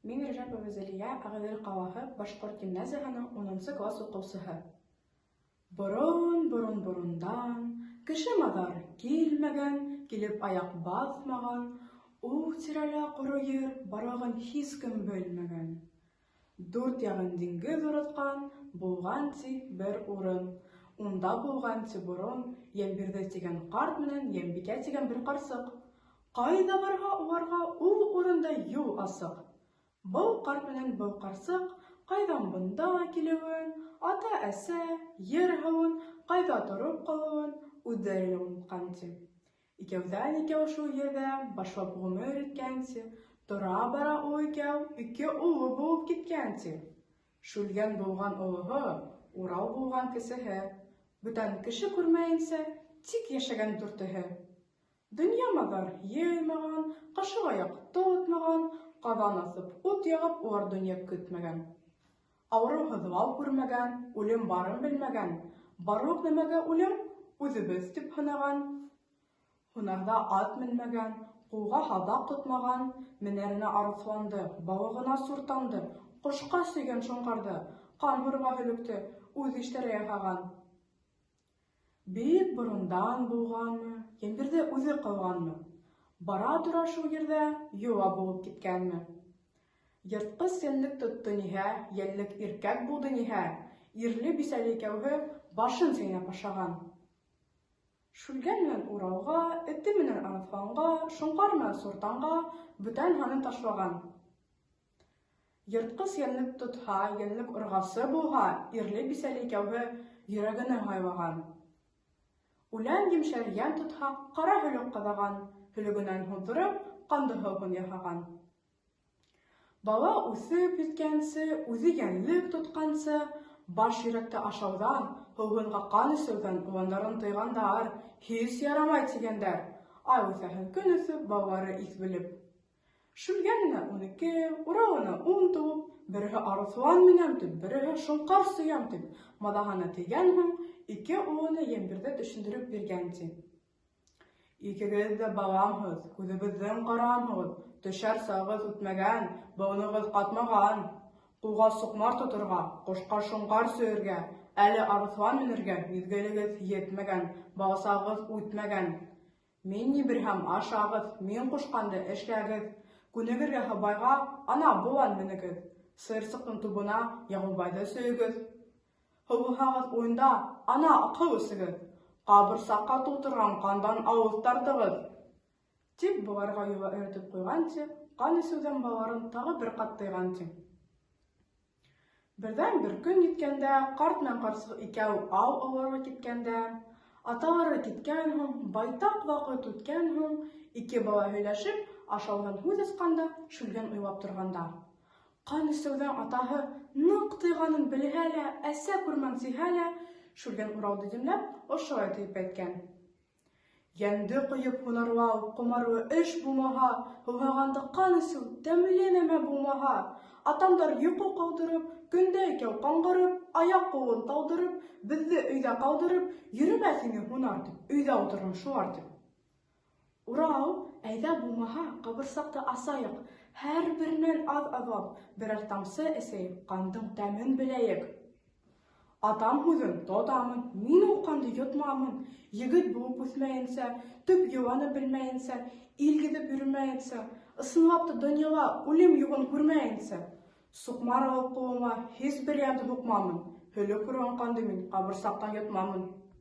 Мин Рәжәпова Зәлиә, Ағиҙел ҡалаһы башҡорт гимназияһының унынсы класс уҡыусыһы. Борон-борон-борондан кеше-маҙар килмәгән, килеп аяҡ баҫмаған, ул тирәлә ҡоро ер барлығын һис кем белмәгән. Дүрт яғын диңгеҙ уратҡан, булған, ти, бер урын. Унда булған, ти, борон Йәмбирҙе тигән ҡарт менән Йәмбикә тигән бер ҡарсыҡ. Ҡайҙа барһа уларға ул урында юл асыҡ. Был ҡарт менән был ҡарсыҡ ҡайҙан бында килеүен, ата-әсә, ер-һыуын, ҡайҙа тороп ҡалыуын үҙҙәре лә онотҡан, ти. Икәүҙән-икәү шул ерҙә башлап ғүмер иткән, ти. Тора-бара ул икәү ике улы булып киткән, ти. Шүлгән булған олоһо, Урал булған кесеһе. Бүтән кеше күрмәйенсә тик йәшәгән дүртеһе. Дөнья-мазар йыймаған, ҡашыҡ-аяҡ тотмаған, ҡаҙан аҫып, ут яғып улар донъя көтмәгән. Ауырыу-һыҙлау күрмәгән, үлем барын белмәгән, барлыҡ нәмәгә үлем үҙебеҙ дип һанаған. Һунарҙа ат менмәгән, ҡулға һаҙаҡ тотмаған, менәренә арыҫланды, балығына суртанды, ҡошҡа сөйгән шоңҡарҙы, ҡан һурға һөлөктө үҙ иштәре яһаған. Бик борондан булғанмы, Йәмбирҙе үҙе ҡылғанмы, бара-тора шул ерҙә йола булып киткәнме? Йыртҡыс йәнлек тотто ниһә, йәнлек иркәк булды ниһә, ирле-бисәле икәүһе башын сәйнәп ашаған. Шүлгән менән Уралға, эте менән Арыҫланға, шоңҡар менән Суртанға бүтән һанын ташлаган. Йыртҡыс йәнлек тотһа, йәнлек урғасы булһа, ирле-бисәле икәүһе йөрәгенә һайлаған. Үлән йимшәр йән тотһа, ҡара һөлөк ҡаҙаған, һөлөгөнән һуҙҙырып, ҡанды һыуһын яһаған. Бала үҫеп еткәнсе, үҙе йәнлек тотҡансы, баш йөрәкте ашауҙан, һыуһынға ҡан эсеүҙән уландарын тыйғандар, һис ярамай тигәндәр. Ай үҫәһен көн үҫеп, балалары иҫ белеп. Шүлгәненә 12, Уралына 10 тулып, береһе арыҫлан менәм дип, береһе шоңҡар сөйәм дип, маҙаһына тейгән һуң, ике улына Йәмбирҙе төшөндөрөп биргән, ти. Икегеҙ ҙә баламһығыҙ, күҙебеҙҙең ҡарамһығыҙ, төшәр сағығыҙ үтмәгән, быуынығыҙ ҡатмаған. Ҡулға суҡмар тоторға, ҡошҡа шоңҡар сөйөргә, әле арыҫлан менергә миҙгелегеҙ етмәгән, баласағығыҙ үтмәгән. Мин ни бирһәм, ашағыҙ, мин ҡушҡанды эшләгеҙ. Күнегергә һыбайға, ана, болан менегеҙ. Сыйырсыҡтың тубына Яғылбайҙы сөйөгөҙ. Һыуһаһағыҙ уйында, ана, аҡһыу эсегеҙ. Ҡабырсаҡҡа тултырған ҡандан ауыҙ тартығыҙ. Тип боларға йола өйрәтеп ҡуйған, ти, ҡан эсеүҙән балаларын тағы бер ҡат тыйған, ти. Берҙән-бер көн еткәндә, ҡарт менән ҡарсыҡ икәү ау ауларға киткәндә, аталары киткән һуң, байтаҡ ваҡыт үткән һуң, ике бала һөйләшеп, ашауҙан һүҙ асҡанда, Шүлгән уйлап торғанда. Ҡан эсеүҙән атаһы ныҡ тыйғанын белһә лә, әсә күрмәм тиһә лә, Шүлгән Уралды димләп, ошолай тиеп әйткән. Йәнде ҡойоп һунарлау, ҡомарлы эш булмаһа, һыуһағанды ҡан эсеү тәмле нәмә булмаһа, атамдар йоҡо ҡалдырып, көндә икәү ҡаңғырып, аяҡ-ҡулын талдырып, беҙҙе өйҙә ҡалдырып, йөрөмәҫ ине һунар тип, өйҙә ултырһын шулар тип. Урал, әйҙә булмаһа, ҡабырсаҡты асайыҡ, һәр беренән аҙ-аҙлап берәр тамсы эсәйек, ҡандың тәмен беләйек. Атам һүҙен тотамын, мин ул ҡанды йотмамын. Егет булып үҫмәйенсә, төп йоланы белмәйенсә, ил гиҙеп йөрөмәйенсә, ысынлап та донъяла үлем юғын күрмәйенсә, суҡмар алып ҡулыма һис бер йәнде һуҡмамын, һөлөк һөргән ҡанды мин ҡабырсаҡтан йотмамын.